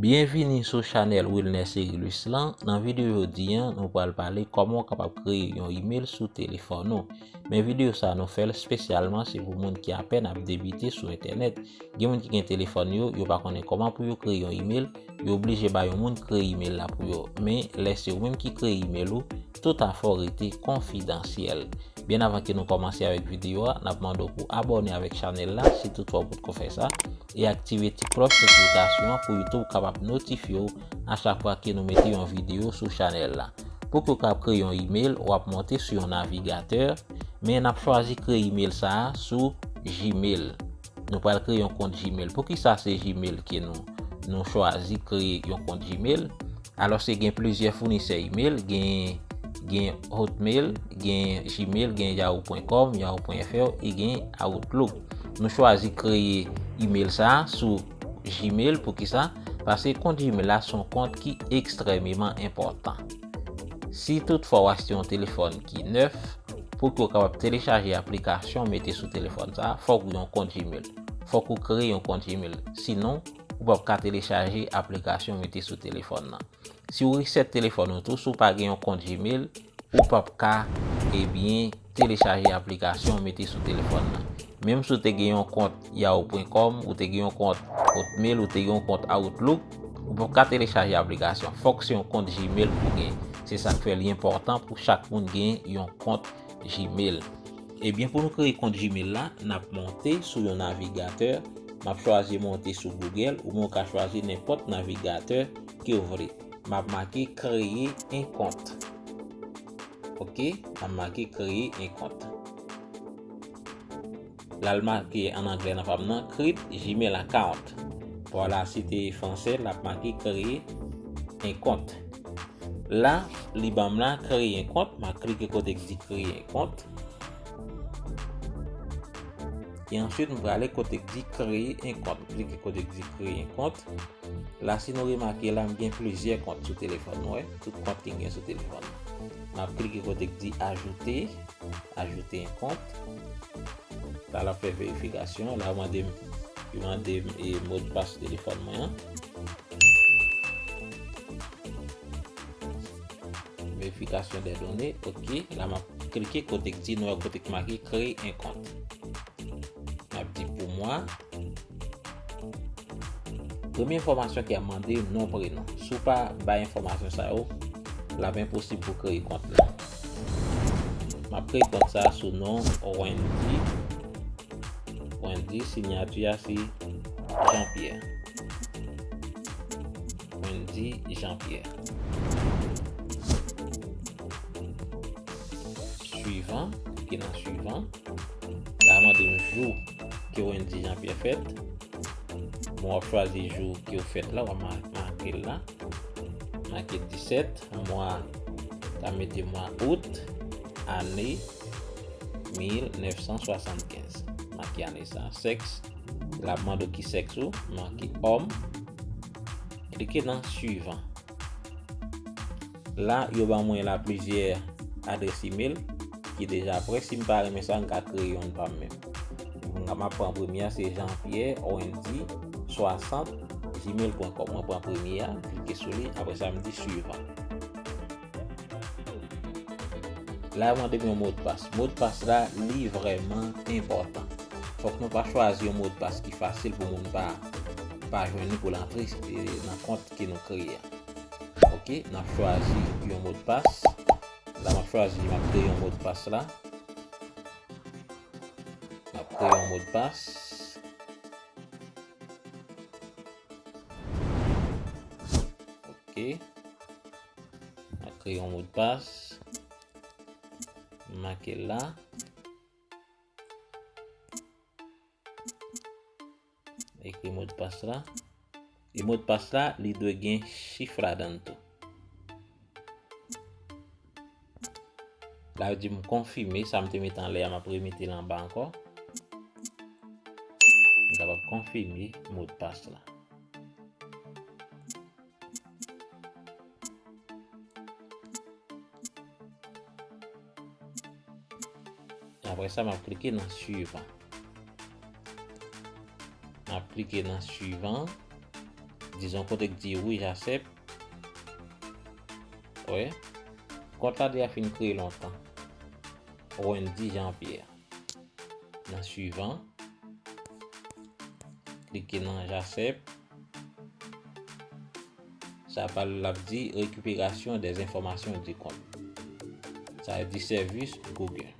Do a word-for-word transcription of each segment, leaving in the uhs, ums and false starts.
Byenvini sou chanèl Wilner Cerilus lan. Nan videyo jodi a, nou pral pale kòman w kapab kreye yon email sou telefòn ou. Men videyo sa nou fè l espesyalman se pou moun ki apèn ap debite sou entènèt. Gen moun ki gen telefòn yo, yo pa konnen kòman pou yo kreye yon email, yo oblije bay yon moun kreye email la pou yo. Men lè se ou menm ki kreye email ou, tout afè w rete konfidansyèl. Byen avan ke nou kòmanse avèk videyo a, n ap mande w pou abòne avèk chanèl la, si toutfwa w potko fè sa, e aktive ti klòch notifikasyon an pou YouTube kapab notifye w a chak fwa ke nou mete yon videyo sou chanèl la. Pou ke w kapab kreye yon email, w ap monte sou yon navigatè, men n ap chwazi kreye email sa a sou Gmail. Nou pral kreye yon kont Gmail. Poukisa se Gmail ke nou, nou chwazi kreye yon kont Gmail? Alòske gen plizyè founisè email, gen, gen Hotmail, gen Gmail, gen yahoo pwen kòm, yahoo pwen F R e gen Outlook. Nou chwazi kreye email sa a sou Gmail. Poukisa? Paske kont Gmail la se yon kont ki ekstrèmeman enpòtan. Si toutfwa w achte yon telefòn ki nèf, pou ke w kapab telechaje aplikasyon mete sou telefòn sa a, fòk ou gen yon kont Gmail. Fòk ou kreye yon kont Gmail. Sinon, ou p ap ka telechaje aplikasyon mete sou telefòn nan. Si w resèt telefòn ou tou, si w pa gen yon kont Gmail, ou p ap ka, ebyen, telechaje aplikasyon mete sou telefòn nan. Menm si w te gen yon kont yahoo pwen kòm, ou te gen yon kont Hotmail, ou te gen yon kont Outlook, ou p ap ka telechaje aplikasyon. Fòk se yon kont Gmail pou w gen. Se sa k fè li enpòtan pou chak moun gen yon kont Gmail. Ebyen, pou nou kreye kont Gmail la, n ap monte sou yon navigatè. M ap chwazi monte sou Google, oubyen w ka chwazi nenpòt navigatè ke w vle. M ap make kreye en kont. Oke, m ap make kreye en kont. La l make an anglè nan pa m nan, create Gmail account. Vwala, si te fransè, l ap make kreye en kont. La, li ban m la, kreye en kont. M a klike kote k di kreye en kont. E answit, m prale kote k di kreye en kont. M klike kote k di kreye en kont. La, si nou remake la, m gen plizyè kont sou telefòn mwen. Tout kont ki gen sou telefòn mwen. M ap klike kote k di ajoute. Ajoute en kont. La, l ap fè verifikasyon. La, mande m, li mande m e modpas telefòn mwen an. Verifikasyon dè done, oke. La, m ap klike kote k di, nou wè kote k make kreye en kont. M ap di pou mwa. Premye enfòmasyon ki ap mande, non, prenon. Si w pa bay enfòmasyon sa yo, l ap enposib pou kreye kont la. M ap kreye kont sa sou non Wendy. Wendy, siyati a se Jean Pierre. Wendy Jean Pierre. Suivant, klike nan suivant. La mande m jou ke Wendy Jean Pierre fèt. Bon, w ap chwazi jou ke w fèt la, w ap ma-, make l la. Make disèt, mwa, ta mete mwa out, ane mil nèf san swasannkenz. Make ane sa. Sèks, l ap mande w ki sèks ou, make òm. Klike nan suivant. La, yo ban mwen la plizyè adrès email ki deja prè. Si m pa renmen sa, m ka kreye youn pa m menm. M ap pran premye a, se Jean Pierre Wendy swasant gmail pwen kòm. Mwen pran premye a, m klike sou li, apre sa m di suivant. La, yo mande m yon modpas. Modpas la, li vrèman enpòtan. Fòk nou pa chwazi yon modpas ki fasil pou moun pa, pa jwenn li pou l antre, e, nan kont ke nou kreye a. Oke, n ap chwazi yon modpas. La, m ap chwazi, m ap kreye yon modpas la. M ap kreye yon modpas. Oke. M ap kreye yon modpas. Make l la. Ekri modpas la. E modpas la, li dwe gen chif ladan l tou. La, yo di m konfime, sa m te mete anlè a, m ap remete l anba ankò. M kapab konfime modpas la. Apre sa, m ap klike nan suivant. M ap klike nan suivant. Dizon kote k di wi, Jacep. Wè. Kont la deja fin kreye lontan. Wendy Jean Pierre. Nan suivan. Klike nan Jacep. Sa pral, l ap di récupération des informations du compte. Sa vle di sèvis Google.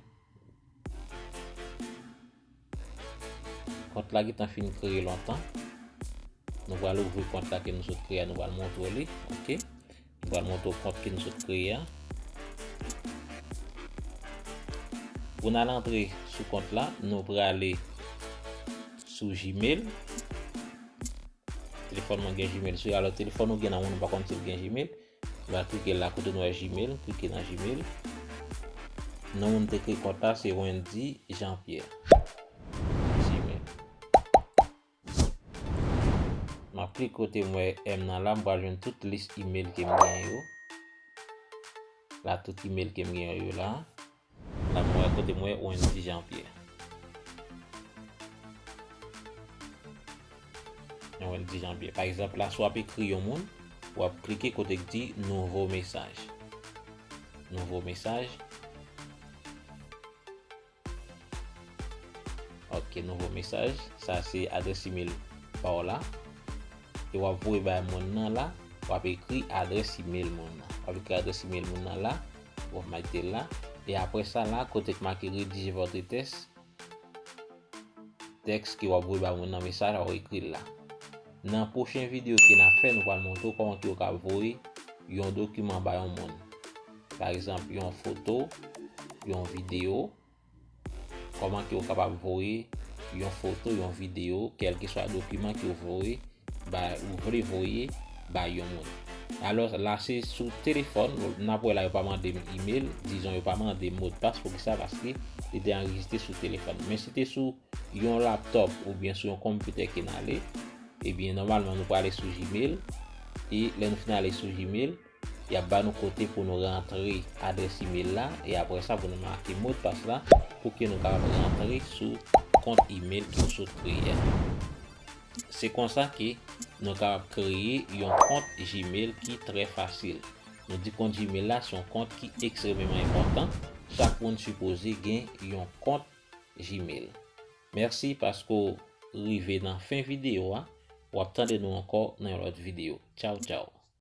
Kont la gentan fin kreye lontan. Nou pral ouvri kont la ke nou sot kreye a, nou pral montre w li, oke? Nou pral montre w kont ke nou sot kreye a. Pou n al antre sou kont la, nou prale sou Gmail. Telefòn mwen gen Gmail sou li. Alò, telefòn ou gen nan men w, nou pa konn si l gen Gmail. Nou va klike la kote nou wè Gmail, klike nan Gmail. Non moun te kreye kont la, se Wendy Jean Pierre. Gmail. M ap klike kote m wè M nan la, m pral jwenn tout lis email ke m genyen yo. La, tout email ke m genyen yo la. La, m wè kote m wè Wendy Jean Pierre. Wendy Jean Pierre. Pa egzanp, la, si w ap ekri yon moun, w ap klike kote k di nouvo mesaj. Nouvo mesaj. Ok, nouvo mesaj. Sa se adrès email pa w la. E w ap voye bay moun nan la. W ap ekri adrès email moun nan. W ap ekri adrès email moun nan la. W ap mete l la. E apre sa la, kote k make rédiger votre texte, tèks ke w ap voye bay moun nan, mesaj, w ekri l la. Nan pwochen videyo ke n ap fè, nou pral montre w kòman ke w ka voye yon dokiman bay yon moun. Pa egzanp, yon foto, yon videyo, kòman ke w kapab voye yon foto, yon videyo, kèlkeswa dokiman ke w voye, bay, ou vle voye bay yon moun. Alò, la se sou telefòn, n ap wè la yo pa mande m email, dizon yo pa mande m modpas, poukisa? Paske li te anrejistre sou telefòn. Men si te sou yon laptòp oubyen sou yon konpitè ke n ale, ebyen, nòmalman, nou prale sou Gmail, e lè nou fin ale sou Gmail, y ap ba nou kote pou nou rantre adrès email la, e apre sa, pou nou make modpas la, pou ke nou kapab rantre sou kont email ke nou sot kreye a. Se konsa ke nou kapab kreye yon kont Gmail ki trè fasil. Nou di kont Gmail la se yon kont ki ekstrememan enpòtan. Chak moun sipoze gen yon kont Gmail. Mèsi paske w rive nan fen videyo a. W ap tande nou ankò nan yon lòt videyo. Tchaw, tchaw.